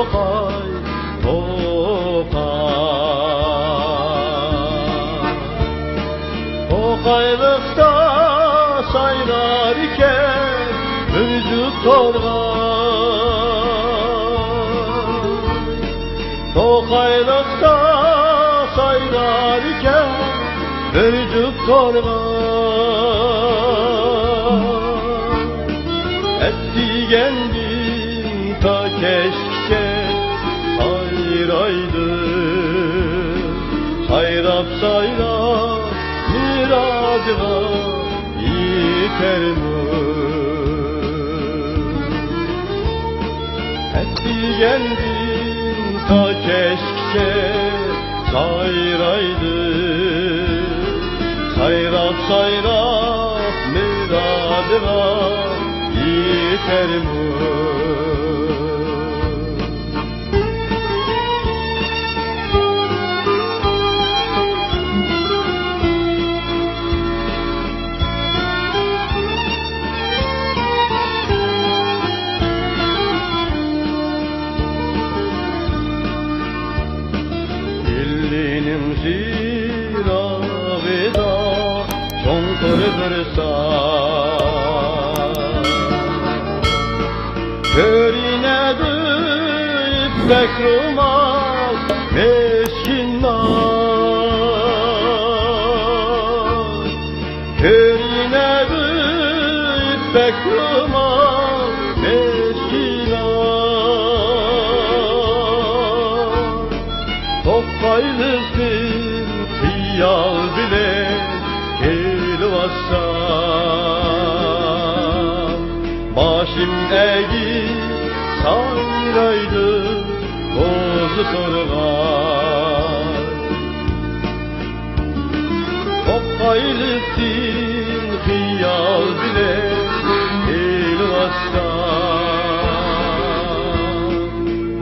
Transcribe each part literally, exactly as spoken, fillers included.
توقاي، توقاي. توقايلىقتا سايرار ئىكەن بىر جۈپ تورغاي. توقايلىقتا سايرار ئىكەن بىر جۈپ تورغاي. ئەتىگەندىن تا كەچكىچە سايرايدۇ. سايراپ، سايراپ مۇرادىغا يېتەرمۇ؟ ئەتىگەندىن تا كەچكىچە سايرايدۇ. سايراپ، سايراپ مۇرادىغا يېتەرمۇ؟ ئىلىنىڭ يىراقىدا چوڭقۇر بىر ساي. كۆرۈنەدۇ يىپەك رومال مىسكىنلار. كۆرۈنەدۇ يىپەك رومال مىسكىنلار. توقايلىقتىن خىيال بىلەن كېلىۋاتسام، باشىم ئەگىپ سايرايدۇ قوزا تورغاي. توقايلىقتىن خىيال بىلەن كېلىۋاتسام،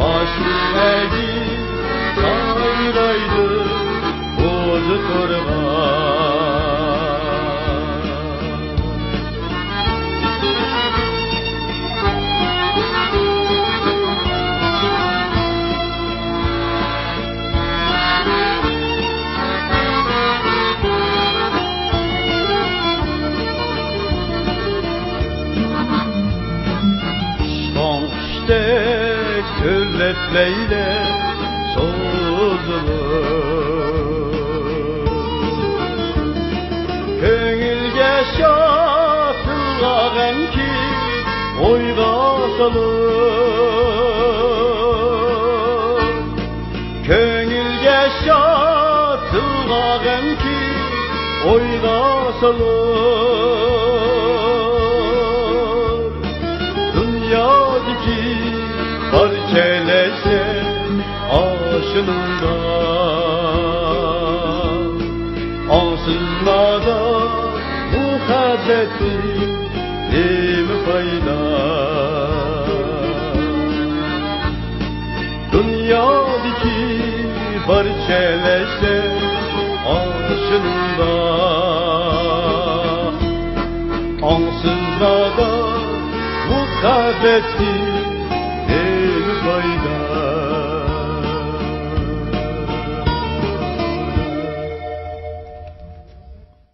باشىم ئەگىپ سايرايدۇ قوزا تورغاي. ئۇچقان قۇشتەك تۆرلەپ لەيلەپ سوزۇلۇپ، كۆڭۈلگە شادلىققا غەمكى ئويغا سالىدۇ. كۆڭۈلگە شادلىققا غەمكى ئويغا سالىدۇ. دۇنيادىكى بارچە لەززەت ئاشۇنىڭدا. ئاڭسىز نادان مۇھەببەتتىن نېمە پايدا؟ دۇنيادىكى بارچە لەززەت ئاشۇنىڭدا. ئاڭسىز نادان مۇھەببەتتىن نېمە پايدا؟